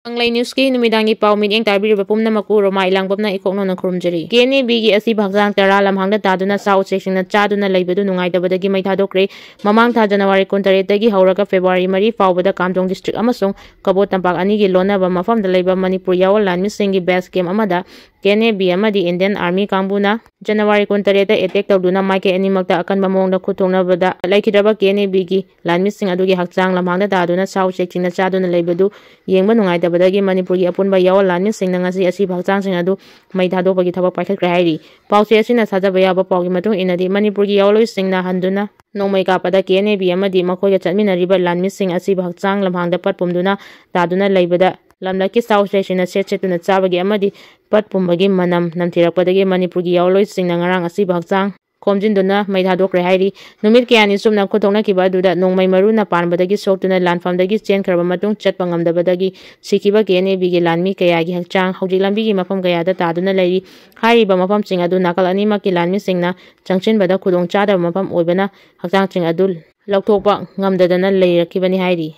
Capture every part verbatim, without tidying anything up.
ꯀꯪꯂꯩ ꯅ꯭ꯌꯨꯁꯀꯤ ꯅꯨꯃꯤꯗꯥꯡꯒꯤ ꯄꯥꯎ ꯃꯤꯠꯌꯦꯡ ꯇꯥꯕꯤꯔꯤꯕ ꯄꯨꯝꯅꯃꯛꯄꯨ ꯔꯣꯃꯥ ꯏꯂꯥꯡꯕꯝꯅ ꯏꯀꯣꯛ ꯅꯧꯅ ꯈꯨꯔꯨꯝꯖꯔꯤ꯫ ꯀꯦ ꯑꯦꯟ ꯑꯦ ꯕꯤꯒꯤ ꯑꯁꯤꯕ ꯍꯛꯆꯥꯡ ꯇꯔꯥ ꯂꯝꯍꯥꯡꯗ ꯇꯥꯗꯨꯅ ꯁꯥ ꯎꯆꯦꯛꯁꯤꯡꯅ ꯆꯥꯗꯨꯅ ꯂꯩꯕꯗꯨ ꯅꯨꯡꯉꯥꯏꯇꯕꯗꯒꯤ ꯃꯩ ꯊꯥꯗꯣꯛꯈ꯭ꯔꯦ꯫ ꯃꯃꯥꯡ ꯊꯥ ꯖꯅꯋꯥꯔꯤ ꯀꯨꯟꯇꯔꯦꯠꯇꯒꯤ ꯍꯧꯔꯒ ꯐꯦꯕ꯭ꯔꯨꯋꯥꯔꯤ ꯃꯔꯤ ꯐꯥꯎꯕꯗ ꯀꯥꯝꯖꯣꯡ ꯗꯤꯁꯇ꯭ꯔꯤꯛ ꯑꯃꯁꯨꯡ ꯀꯕꯣ ꯇꯝꯄꯥꯛ ꯑꯅꯤꯒꯤ ꯂꯣꯟꯅꯕ ꯃꯐꯝꯗ ꯂꯩꯕ ꯃꯅꯤꯄꯨꯔ ꯌꯥꯑꯣꯜ ꯂꯥꯟꯃꯤꯁꯤꯡꯒꯤ ꯕꯦꯁ ꯀꯦꯝꯞ ꯑꯃꯗ ꯀꯦ ꯑꯦꯟ ꯑꯦ ꯕꯤ ꯑꯃꯗꯤ ꯏꯟꯗꯤꯌꯟ ꯑꯥꯔꯃꯤ ꯀꯥꯡꯕꯨꯅ ꯖꯅꯋꯥꯔꯤ ꯀꯨꯟꯇꯔꯦꯠꯇ ꯑꯦꯇꯦꯛ ꯇꯧꯗꯨꯅ ꯃꯥꯏꯀꯩ ꯑꯅꯤꯃꯛꯇ ꯑꯀꯟꯕ ꯃꯑꯣꯡꯗ ꯈꯨꯠ ꯊꯣꯛꯅꯕꯗ ꯂꯩꯈꯤꯗ꯭ꯔꯕ ꯀꯦ ꯑꯦꯟ ꯑꯦ ꯕꯤꯒꯤ ꯂꯥꯟꯃꯤꯁꯤꯡ ꯑꯗꯨꯒꯤ ꯍꯛꯆꯥꯡ ꯂꯝꯍꯥꯡꯗ ꯇꯥꯗꯨꯅ ꯁꯥ ꯎꯆꯦꯛꯁꯤꯡꯅ ꯆꯥꯗꯨꯅ ꯂꯩꯕꯗꯨ ꯌꯦꯡꯕ ꯅꯨꯡꯉꯥꯏꯇꯕꯗꯒꯤ ꯃꯅꯤꯄꯨꯔꯒꯤ ꯑꯄꯨꯟꯕ ꯌꯥꯑꯣꯜ ꯂꯥꯟꯃꯤꯁꯤꯡꯅ ꯉꯁꯤ ꯑꯁꯤꯕ ꯍꯛꯆꯥꯡꯁꯤꯡ ꯑꯗꯨ ꯃꯩ ꯊꯥꯗꯣꯛꯄꯒꯤ ꯊꯕꯛ ꯄꯥꯏꯈꯠꯈ꯭ꯔꯦ ꯍꯥꯏꯔꯤ꯫ ꯄꯥꯎꯆꯦ ꯑꯁꯤꯅ ꯊꯥꯖꯕ ꯌꯥꯕ ꯄꯥꯎꯒꯤ ꯃꯇꯨꯡ ꯏꯟꯅꯗꯤ, ꯃꯅꯤꯄꯨꯔꯒꯤ ꯌꯥꯑꯣꯜꯂꯣꯏꯁꯤꯡꯅ ꯍꯟꯗꯨꯅ ꯅꯣꯡꯃꯩ ꯀꯥꯞꯄꯗ ꯀꯦ ꯑꯦꯟ ꯑꯦ ꯕꯤ ꯑꯃꯗꯤ ꯃꯈꯣꯏꯒ ꯆꯠꯃꯤꯟꯅꯔꯤꯕ ꯂꯥꯟꯃꯤꯁꯤꯡ ꯑꯁꯤꯕ ꯍꯛꯆꯥꯡ ꯂꯝꯍꯥꯡꯗ ꯄꯠ ꯄꯨꯝꯗꯨꯅ ꯇꯥꯗꯨꯅ ꯂꯩꯕꯗ ꯂꯝꯂꯛꯀꯤ ꯁꯥ ꯎꯆꯦꯛꯁꯤꯡꯅ ꯁꯦꯠ ꯁꯦꯠꯇꯨꯅ ꯆꯥꯕꯒꯤ ꯑꯃꯗꯤ ꯄꯠ ꯄꯨꯝꯕꯒꯤ ꯃꯅꯝ ꯅꯝꯊꯤꯔꯛꯄꯗꯒꯤ ꯃꯅꯤꯄꯨꯔꯒꯤ ꯌꯥꯑꯣꯜꯂꯣꯏꯁꯤꯡꯅ ꯉꯔꯥꯡ ꯑꯁꯤꯕ ꯍꯛꯆꯥꯡ ꯈꯣꯝꯖꯤꯟꯗꯨꯅ ꯃꯩ ꯊꯥꯗꯣꯛꯈ꯭ꯔꯦ ꯍꯥꯏꯔꯤ꯫ ꯅꯨꯃꯤꯠ ꯀꯌꯥꯅꯤ ꯆꯨꯞꯅ ꯈꯨꯠꯊꯣꯛꯅꯈꯤꯕ ꯑꯗꯨꯗ ꯅꯣꯡꯃꯩ ꯃꯔꯨꯅ ꯄꯥꯟꯕꯗꯒꯤ ꯁꯣꯛꯇꯨꯅ ꯂꯥꯟꯐꯝꯗꯒꯤ ꯆꯦꯟꯈ꯭ꯔꯕ ꯃꯇꯨꯡ ꯆꯠꯄ ꯉꯝꯗꯕꯗꯒꯤ ꯁꯤꯈꯤꯕ ꯀꯦ ꯑꯦꯟ ꯑꯦ ꯕꯤꯒꯤ ꯂꯥꯟꯃꯤ ꯀꯌꯥꯒꯤ ꯍꯛꯆꯥꯡ ꯍꯧꯖꯤꯛ ꯂꯝꯕꯤꯒꯤ ꯃꯐꯝ ꯀꯌꯥꯗ ꯇꯥꯗꯨꯅ ꯂꯩꯔꯤ꯫ ꯍꯥꯏꯔꯤꯕ ꯃꯐꯝꯁꯤꯡ ꯑꯗꯨ ꯅꯥꯀꯜ ꯑꯅꯤꯃꯛꯀꯤ ꯂꯥꯟꯃꯤꯁꯤꯡꯅ ꯆꯪꯁꯤꯟꯕꯗ ꯈꯨꯗꯣꯡ ꯆꯥꯗꯕ ꯃꯐꯝ ꯑꯣꯏꯕꯅ ꯍꯛꯆꯥꯡꯁꯤꯡ ꯑꯗꯨ ꯂꯧꯊꯣꯛꯄ ꯉꯝꯗꯗꯅ ꯂꯩꯔꯛꯈꯤꯕꯅꯤ ꯍꯥꯏꯔꯤ꯫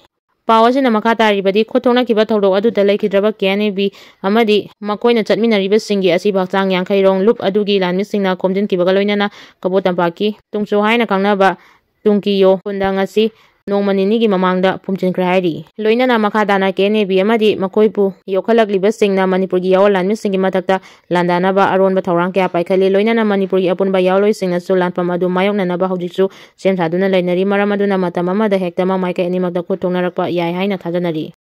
ꯄꯥꯎ ꯑꯁꯤꯅ ꯃꯈꯥ ꯇꯥꯔꯤꯕꯗꯤ, ꯈꯨꯠꯊꯣꯛꯅꯈꯤꯕ ꯊꯧꯗꯣꯛ ꯑꯗꯨꯗ ꯂꯩꯈꯤꯗ꯭ꯔꯕ ꯀꯦ ꯑꯦꯟ ꯑꯦ ꯕꯤ ꯑꯃꯗꯤ ꯃꯈꯣꯏꯅ ꯆꯠꯃꯤꯟꯅꯔꯤꯕꯁꯤꯡꯒꯤ ꯑꯁꯤꯕ ꯍꯛꯆꯥꯡ ꯌꯥꯡꯈꯩꯔꯣꯡ ꯂꯨꯞ ꯑꯗꯨꯒꯤ ꯂꯥꯟꯃꯤꯁꯤꯡꯅ ꯈꯣꯝꯖꯤꯟꯈꯤꯕꯒ ꯂꯣꯏꯅꯅ ꯀꯕꯣ ꯇꯝꯄꯥꯛꯀꯤ ꯇꯨꯡꯆꯨ ꯍꯥꯏꯅ ꯈꯪꯅꯕ ꯇꯨꯡꯀꯤꯌꯣ ꯈꯨꯟꯗ ꯉꯁꯤ ꯅꯣꯡꯃ ꯅꯤꯅꯤꯒꯤ ꯃꯃꯥꯡꯗ ꯐꯨꯝꯖꯤꯟꯈ꯭ꯔꯦ ꯍꯥꯏꯔꯤ꯫ ꯂꯣꯏꯅꯅ ꯃꯈꯥ ꯇꯥꯅ ꯀꯦ ꯑꯦꯟ ꯑꯦ ꯕꯤ ꯑꯃꯗꯤ ꯃꯈꯣꯏꯕꯨ ꯌꯣꯛꯈꯠꯂꯛꯂꯤꯕꯁꯤꯡꯅ ꯃꯅꯤꯄꯨꯔꯒꯤ ꯌꯥꯑꯣꯜ ꯂꯥꯟꯃꯤꯁꯤꯡꯒꯤ ꯃꯊꯛꯇ ꯂꯥꯟꯗꯥꯅꯕ ꯑꯔꯣꯟꯕ ꯊꯧꯔꯥꯡ ꯀꯌꯥ ꯄꯥꯏꯈꯠꯂꯤ꯫ ꯂꯣꯏꯅꯅ ꯃꯅꯤꯄꯨꯔꯒꯤ ꯑꯄꯨꯟꯕ ꯌꯥꯑꯣꯜꯂꯣꯏꯁꯤꯡꯅꯁꯨ ꯂꯥꯟꯐꯝ ꯑꯗꯨ ꯃꯥꯌꯣꯛꯅꯅꯕ ꯍꯧꯖꯤꯛꯁꯨ ꯁꯦꯝ ꯁꯥꯗꯨꯅ ꯂꯩꯅꯔꯤ꯫ ꯃꯔꯝ ꯑꯗꯨꯅ ꯃꯇꯝ ꯑꯃꯗ ꯍꯦꯛꯇꯃꯛ ꯃꯥꯏꯀꯩ ꯑꯅꯤꯃꯛꯇ ꯈꯨꯠ ꯊꯣꯛꯅꯔꯛꯄ ꯌꯥꯏ ꯍꯥꯏꯅ ꯊꯥꯖꯅꯔꯤ꯫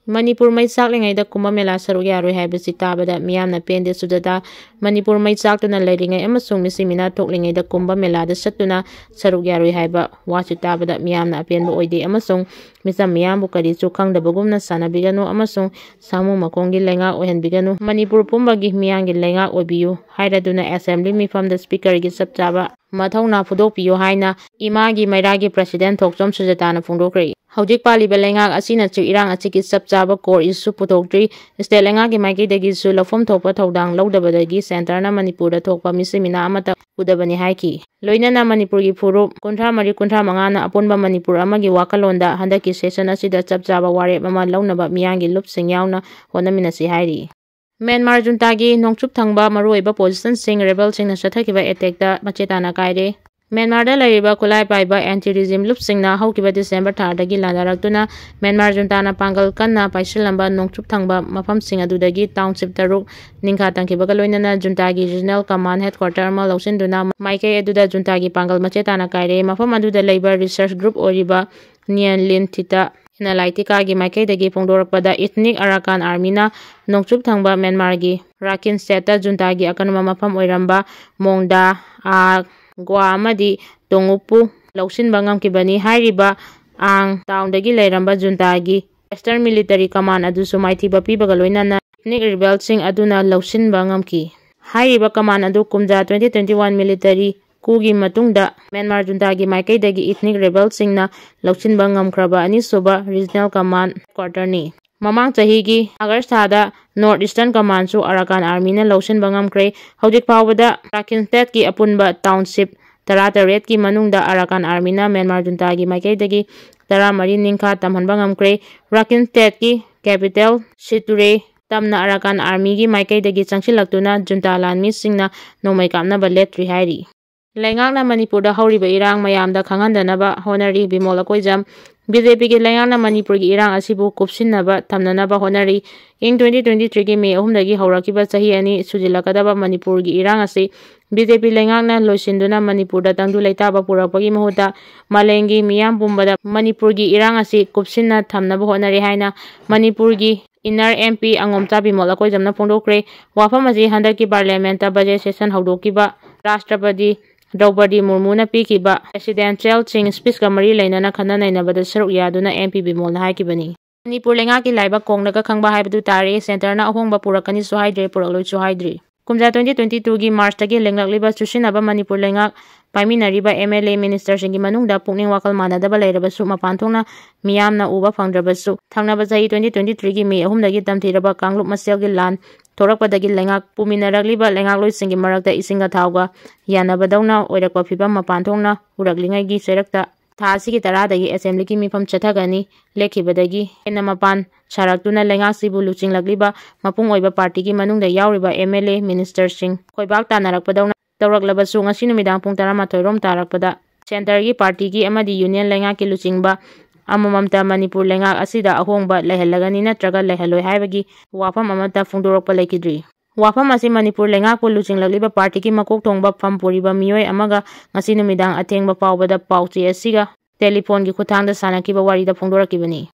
ꯃꯅꯤꯄꯨꯔ ꯃꯩ ꯆꯥꯛꯂꯤꯉꯩꯗ ꯀꯨꯝꯚ ꯃꯦꯂꯥ ꯁꯔꯨꯛ ꯌꯥꯔꯣꯏ ꯍꯥꯏꯕꯁꯤ ꯇꯥꯕꯗ ꯃꯤꯌꯥꯝꯅ ꯄꯦꯟꯗꯦ꯫ ꯁꯨꯖꯥꯇꯥ, ꯃꯅꯤꯄꯨꯔ ꯃꯩ ꯆꯥꯛꯇꯨꯅ ꯂꯩꯔꯤꯉꯩ ꯑꯃꯁꯨꯡ ꯃꯤꯁꯤ ꯃꯤꯅꯥ ꯊꯣꯛꯂꯤꯉꯩꯗ ꯀꯨꯝꯚ ꯃꯦꯂꯥꯗ ꯆꯠꯇꯨꯅ ꯁꯔꯨꯛ ꯌꯥꯔꯣꯏ ꯍꯥꯏꯕ ꯋꯥꯁꯤ ꯇꯥꯕꯗ ꯃꯤꯌꯥꯝꯅ ꯑꯄꯦꯟꯕ ꯑꯣꯏꯗꯦ ꯑꯃꯁꯨꯡ ꯃꯤꯆꯝ ꯃꯤꯌꯥꯝꯕꯨ ꯀꯔꯤꯁꯨ ꯈꯪꯗꯕꯒꯨꯝꯅ ꯁꯥꯟꯅꯕꯤꯒꯅꯨ ꯑꯃꯁꯨꯡ ꯁꯥꯃꯨ ꯃꯈꯣꯡꯒꯤ ꯂꯩꯉꯥꯛ ꯑꯣꯏꯍꯟꯕꯤꯒꯅꯨ꯫ ꯃꯅꯤꯄꯨꯔ ꯄꯨꯝꯕꯒꯤ ꯃꯤꯌꯥꯝꯒꯤ ꯂꯩꯉꯥꯛ ꯑꯣꯏꯕꯤꯌꯨ ꯍꯥꯏꯔꯗꯨꯅ ꯑꯦꯁꯦꯝꯕ꯭ꯂꯤ ꯃꯤꯐꯝꯗ ꯁ꯭ꯄꯤꯀꯔꯒꯤ ꯆꯞ ꯆꯥꯕ ꯃꯊꯧꯅꯥ ꯐꯨꯗꯣꯛꯄꯤꯌꯨ ꯍꯥꯏꯅ ꯏꯃꯥꯒꯤ ꯃꯩꯔꯥꯒꯤ ꯄ꯭ꯔꯦꯁꯤꯗꯦꯟꯠ ꯊꯣꯛꯆꯣꯝ ꯁꯨꯖꯥꯇꯥꯅ ꯐꯣꯡꯗꯣꯛꯈ꯭ꯔꯦ꯫ ꯍꯧꯖꯤꯛ ꯄꯥꯜꯂꯤꯕ ꯂꯩꯉꯥꯛ ꯑꯁꯤꯅꯁꯨ ꯏꯔꯥꯡ ꯑꯁꯤꯒꯤ ꯆꯞ ꯆꯥꯕ core issue ꯄꯨꯊꯣꯛꯇ꯭ꯔꯤ꯫ State ꯂꯩꯉꯥꯛꯀꯤ ꯃꯥꯏꯀꯩꯗꯒꯤꯁꯨ ꯂꯧꯐꯝ ꯊꯣꯛꯄ ꯊꯧꯗꯥꯡ ꯂꯧꯗꯕꯗꯒꯤ centreꯅ ꯃꯅꯤꯄꯨꯔꯗ ꯊꯣꯛꯄ ꯃꯤꯁꯤ ꯃꯤꯅꯥ ꯑꯃꯠꯇ ꯎꯗꯕꯅꯤ ꯍꯥꯏꯈꯤ꯫ ꯂꯣꯏꯅꯅ ꯃꯅꯤꯄꯨꯔꯒꯤ ꯐꯨꯔꯨꯞ ꯀꯨꯟꯊ꯭ꯔꯥ ꯃꯔꯤ ꯀꯨꯟꯊ꯭ꯔꯥ ꯃꯉꯥꯅ ꯑꯄꯨꯟꯕ ꯃꯅꯤꯄꯨꯔ ꯑꯃꯒꯤ ꯋꯥꯈꯜꯂꯣꯟꯗ ꯍꯟꯗꯛꯀꯤ session ꯑꯁꯤꯗ ꯆꯞ ꯆꯥꯕ ꯋꯥꯔꯦꯞ ꯑꯃ ꯂꯧꯅꯕ ꯃꯤꯌꯥꯝꯒꯤ ꯂꯨꯞꯁꯤꯡ ꯌꯥꯎꯅ ꯍꯣꯠꯅꯃꯤꯟꯅꯁꯤ ꯍꯥꯏꯔꯤ꯫ ꯃ꯭ꯌꯥꯟꯃꯥꯔ ꯖꯨꯟꯇꯥꯒꯤ ꯅꯣꯡꯆꯨꯞ ꯊꯪꯕ ꯃꯔꯨꯑꯣꯏꯕ positionꯁꯤꯡ rebelꯁꯤꯡꯅ ꯆꯠꯊꯈꯤꯕ attackꯇ ꯃꯆꯦ ꯇꯥꯅ ꯀꯥꯏꯔꯦ꯫ ꯃ꯭ꯌꯥꯟꯃꯥꯔꯗ ꯂꯩꯔꯤꯕ ꯈꯨꯠꯂꯥꯏ ꯄꯥꯏꯕ anti regime ꯂꯨꯞꯁꯤꯡꯅ ꯍꯧꯈꯤꯕ December ꯊꯥꯗꯒꯤ ꯂꯥꯟꯗꯥꯔꯛꯇꯨꯅ ꯃ꯭ꯌꯥꯟꯃꯥꯔ ꯖꯨꯟꯇꯥꯅ ꯄꯥꯡꯒꯜ ꯀꯟꯅ ꯄꯥꯏꯁꯤꯜꯂꯝꯕ ꯅꯣꯡꯆꯨꯞ ꯊꯪꯕ ꯃꯐꯝꯁꯤꯡ ꯑꯗꯨꯗꯒꯤ township ꯇꯔꯨꯛ ꯅꯤꯡꯈꯥ ꯇꯝꯈꯤꯕꯒ ꯂꯣꯏꯅꯅ ꯖꯨꯟꯇꯥꯒꯤ regional command headquarter ꯑꯃ ꯂꯧꯁꯤꯟꯗꯨꯅ ꯃꯥꯏꯀꯩ ꯑꯗꯨꯗ ꯖꯨꯟꯇꯥꯒꯤ ꯄꯥꯡꯒꯜ ꯃꯆꯦ ꯇꯥꯅ ꯀꯥꯏꯔꯦ꯫ ꯃꯐꯝ ꯑꯗꯨꯗ ꯂꯩꯕ research group ꯑꯣꯏꯔꯤꯕ Nyan Lin Thita Analytica ꯒꯤ ꯃꯥꯏꯀꯩꯗꯒꯤ ꯐꯣꯡꯗꯣꯔꯛꯄꯗ, ethnic Arakan Army ꯅ ꯅꯣꯡꯆꯨꯞ ꯊꯪꯕ ꯃ꯭ꯌꯥꯟꯃꯥꯔꯒꯤ ꯔꯥꯈꯤꯟ state ꯇ ꯖꯨꯟꯇꯥꯒꯤ ꯑꯀꯟꯕ ꯃꯐꯝ ꯑꯣꯏꯔꯝꯕ ꯃꯣꯡꯗꯥ, ꯑꯥ, ꯒ꯭ꯋꯥ ꯑꯃꯗꯤ ꯇꯣꯡꯎꯞꯄꯨ ꯂꯧꯁꯤꯟꯕ ꯉꯝꯈꯤꯕꯅꯤ꯫ ꯍꯥꯏꯔꯤꯕ ꯑꯥꯡ town ꯗꯒꯤ ꯂꯩꯔꯝꯕ ꯖꯨꯟꯇꯥꯒꯤ Western Military Command ꯑꯗꯨꯁꯨ ꯃꯥꯏꯊꯤꯕ ꯄꯤꯕꯒ ꯂꯣꯏꯅꯅ ethnic rebel ꯁꯤꯡ ꯑꯗꯨꯅ ꯂꯧꯁꯤꯟꯕ ꯉꯝꯈꯤ꯫ ꯍꯥꯏꯔꯤꯕ command ꯑꯗꯨ ꯀꯨꯝꯖꯥ twenty twenty one military coup ꯒꯤ ꯃꯇꯨꯡꯗ ꯃ꯭ꯌꯥꯟꯃꯥꯔ ꯖꯨꯟꯇꯥꯒꯤ ꯃꯥꯏꯀꯩꯗꯒꯤ ethnic rebel ꯁꯤꯡꯅ ꯂꯧꯁꯤꯟꯕ ꯉꯝꯈ꯭ꯔꯕ ꯑꯅꯤꯁꯨꯕ regional command headquarter ꯅꯤ꯫ ꯃꯃꯥꯡ ꯆꯍꯤꯒꯤ August ꯊꯥꯗ North Eastern Command ꯁꯨ Arakan Army ꯅ ꯂꯧꯁꯤꯟꯕ ꯉꯝꯈ꯭ꯔꯦ꯫ ꯍꯧꯖꯤꯛ ꯐꯥꯎꯕꯗ ꯔꯥꯈꯤꯟ state ꯀꯤ ꯑꯄꯨꯟꯕ township ꯇꯔꯥꯇꯔꯦꯠ ꯀꯤ ꯃꯅꯨꯡꯗ Arakan Army ꯅ ꯃ꯭ꯌꯥꯟꯃꯥꯔ ꯖꯨꯟꯇꯥꯒꯤ ꯃꯥꯏꯀꯩꯗꯒꯤ ꯇꯔꯥꯃꯔꯤ ꯅꯤꯡꯈꯥ ꯇꯝꯍꯟꯕ ꯉꯝꯈ꯭ꯔꯦ꯫ ꯔꯥꯈꯤꯟ state ꯀꯤ capital ꯁꯤꯇꯨꯔꯦ ꯇꯝꯅ Arakan Army ꯒꯤ ꯃꯥꯏꯀꯩꯗꯒꯤ ꯆꯪꯁꯤꯜꯂꯛꯇꯨꯅ ꯖꯨꯟꯇꯥ ꯂꯥꯟꯃꯤꯁꯤꯡꯅ ꯅꯣꯡꯃꯩ ꯀꯥꯞꯅꯕ ꯂꯦꯞꯇ꯭ꯔꯤ ꯍꯥꯏꯔꯤ꯫ ꯂꯩꯉꯥꯛꯅ ꯃꯅꯤꯄꯨꯔꯗ ꯍꯧꯔꯤꯕ ꯏꯔꯥꯡ ꯃꯌꯥꯝꯗ ꯈꯪꯍꯟꯗꯅꯕ ꯍꯣꯠꯅꯔꯤ, ꯕꯤꯃꯣꯜ ꯑꯀꯣꯏꯖꯝ꯫ BJP ꯒꯤ ꯂꯩꯉꯥꯛꯅ ꯃꯅꯤꯄꯨꯔꯒꯤ ꯏꯔꯥꯡ ꯑꯁꯤꯕꯨ ꯀꯨꯞꯁꯤꯟꯅꯕ ꯊꯝꯅꯅꯕ ꯍꯣꯠꯅꯔꯤ꯫ ꯏꯪ twenty twenty three ꯒꯤ May ꯑꯍꯨꯝꯗꯒꯤ ꯍꯧꯔꯛꯈꯤꯕ ꯆꯍꯤ ꯑꯅꯤ ꯁꯨꯖꯤꯜꯂꯛꯀꯗꯕ ꯃꯅꯤꯄꯨꯔꯒꯤ ꯏꯔꯥꯡ ꯑꯁꯤ BJP ꯂꯩꯉꯥꯛꯅ ꯂꯣꯏꯁꯤꯟꯗꯨꯅ ꯃꯅꯤꯄꯨꯔꯗ ꯇꯪꯗꯨ ꯂꯩꯇꯥꯕ ꯄꯨꯔꯛꯄꯒꯤ ꯃꯍꯨꯠꯇ ꯃꯥꯂꯦꯝꯒꯤ ꯃꯤꯌꯥꯝ ꯄꯨꯝꯕꯗ ꯃꯅꯤꯄꯨꯔꯒꯤ ꯏꯔꯥꯡ ꯑꯁꯤ ꯀꯨꯞꯁꯤꯟꯅ ꯊꯝꯅꯕ ꯍꯣꯠꯅꯔꯤ ꯍꯥꯏꯅ ꯃꯅꯤꯄꯨꯔꯒꯤ inner MP ꯑꯉꯣꯝꯆꯥ ꯕꯤꯃꯣꯜ ꯑꯀꯣꯏꯖꯝꯅ ꯐꯣꯡꯗꯣꯛꯈ꯭ꯔꯦ꯫ ꯋꯥꯐꯝ ꯑꯁꯤ ꯍꯟꯗꯛꯀꯤ parliament ꯇ budget session ꯍꯧꯗꯣꯛꯈꯤꯕ ꯔꯥꯁꯇ꯭ꯔꯄꯇꯤ ꯗ꯭ꯔꯧꯄꯗꯤ ꯃꯨꯔꯃꯨꯅ ꯄꯤꯈꯤꯕ presidential ꯆꯤꯡ speech ꯀ ꯃꯔꯤ ꯂꯩꯅꯅ ꯈꯟꯅ ꯅꯩꯅꯕꯗ ꯁꯔꯨꯛ ꯌꯥꯗꯨꯅ MP ꯕꯤꯃꯣꯜꯅ ꯍꯥꯏꯈꯤꯕꯅꯤ꯫ ꯃꯅꯤꯄꯨꯔ ꯂꯩꯉꯥꯛꯀꯤ ꯂꯥꯏꯕꯛ ꯀꯣꯡꯂꯒ ꯈꯪꯕ ꯍꯥꯏꯕꯗꯨ ꯇꯥꯔꯦ꯫ Centre ꯅ ꯑꯍꯣꯡꯕ ꯄꯨꯔꯛꯀꯅꯤꯁꯨ ꯍꯥꯏꯗ꯭ꯔꯦ, ꯄꯨꯔꯛꯂꯣꯏꯁꯨ ꯍꯥꯏꯗ꯭ꯔꯤ꯫ ꯀꯨꯝꯖꯥ twenty twenty twoꯒꯤ Marchꯇꯒꯤ ꯂꯦꯡꯂꯛꯂꯤꯕ ꯆꯨꯁꯤꯟꯅꯕ ꯃꯅꯤꯄꯨꯔ ꯂꯩꯉꯥꯛ ꯄꯥꯏꯃꯤꯟꯅꯔꯤꯕ MLA ministerꯁꯤꯡꯒꯤ ꯃꯅꯨꯡꯗ ꯄꯨꯛꯅꯤꯡ ꯋꯥꯈꯜ ꯃꯥꯟꯅꯗꯕ ꯂꯩꯔꯕꯁꯨ, ꯃꯄꯥꯟ ꯊꯣꯛꯅ ꯃꯤꯌꯥꯝꯅ ꯎꯕ ꯐꯪꯗ꯭ꯔꯕꯁꯨ, ꯊꯪꯅꯕ ꯆꯍꯤ twenty twenty threeꯒꯤ May ꯑꯍꯨꯝꯗꯒꯤ ꯇꯝꯊꯤꯔꯕ ꯀꯥꯡꯂꯨꯞ ꯃꯁꯦꯜꯒꯤ ꯂꯥꯟ ꯊꯣꯔꯛꯄꯗꯒꯤ ꯂꯩꯉꯥꯛ ꯄꯨꯃꯤꯟꯅꯔꯛꯂꯤꯕ ꯂꯩꯉꯥꯛꯂꯣꯏꯁꯤꯡꯒꯤ ꯃꯔꯛꯇ ꯏꯁꯤꯡꯒ ꯊꯥꯎꯒ ꯌꯥꯅꯕꯗꯧꯅ ꯑꯣꯏꯔꯛꯄ ꯐꯤꯕꯝ ꯃꯄꯥꯟ ꯊꯣꯛꯅ ꯎꯔꯛꯂꯤꯉꯩꯒꯤ ꯆꯩꯔꯛꯇ ꯊꯥ ꯑꯁꯤꯒꯤ ꯇꯔꯥꯗꯒꯤ Assemblyꯒꯤ ꯃꯤꯐꯝ ꯆꯠꯊꯒꯅꯤ꯫ ꯂꯦꯞꯈꯤꯕꯗꯒꯤ ꯍꯦꯟꯅ ꯃꯄꯥꯟ ꯁꯥꯔꯛꯇꯨꯅ ꯂꯩꯉꯥꯛꯁꯤꯕꯨ ꯂꯨꯆꯤꯡꯂꯛꯂꯤꯕ ꯃꯄꯨꯡ ꯑꯣꯏꯕ partyꯒꯤ ꯃꯅꯨꯡꯗ ꯌꯥꯎꯔꯤꯕ MLA ministerꯁꯤꯡ ꯈꯣꯏꯕꯥꯛ ꯇꯥꯅꯔꯛꯄꯗꯧꯅ ꯇꯧꯔꯛꯂꯕꯁꯨ, ꯉꯁꯤ ꯅꯨꯃꯤꯗꯥꯡ ꯄꯨꯡ ꯇꯔꯥꯃꯥꯊꯣꯏ ꯔꯣꯝ ꯇꯥꯔꯛꯄꯗ centreꯒꯤ partyꯒꯤ ꯑꯃꯗꯤ union ꯂꯩꯉꯥꯛꯀꯤ ꯂꯨꯆꯤꯡꯕ ꯑꯃꯃꯝꯇ ꯃꯅꯤꯄꯨꯔ ꯂꯩꯉꯥꯛ ꯑꯁꯤꯗ ꯑꯍꯣꯡꯕ ꯂꯩꯍꯜꯂꯒꯅꯤ ꯅꯠꯇ꯭ꯔꯒ ꯂꯩꯍꯜꯂꯣꯏ ꯍꯥꯏꯕꯒꯤ ꯋꯥꯐꯝ ꯑꯃꯠꯇ ꯐꯣꯡꯗꯣꯔꯛꯄ ꯂꯩꯈꯤꯗ꯭ꯔꯤ꯫ ꯋꯥꯐꯝ ꯑꯁꯤ ꯃꯅꯤꯄꯨꯔ ꯂꯩꯉꯥꯛꯄꯨ ꯂꯨꯆꯤꯡꯂꯛꯂꯤꯕ partyꯒꯤ ꯃꯀꯣꯛ ꯊꯣꯡꯕ ꯐꯝ ꯄꯨꯔꯤꯕ ꯃꯤꯑꯣꯏ ꯑꯃꯒ ꯉꯁꯤ ꯅꯨꯃꯤꯗꯥꯡ ꯑꯊꯦꯡꯕ ꯐꯥꯎꯕꯗ ꯄꯥꯎꯆꯦ ꯑꯁꯤꯒ telephoneꯒꯤ ꯈꯨꯠꯊꯥꯡꯗ ꯁꯥꯟꯅꯈꯤꯕ ꯋꯥꯔꯤꯗ ꯐꯣꯡꯗꯣꯔꯛꯈꯤꯕꯅꯤ꯫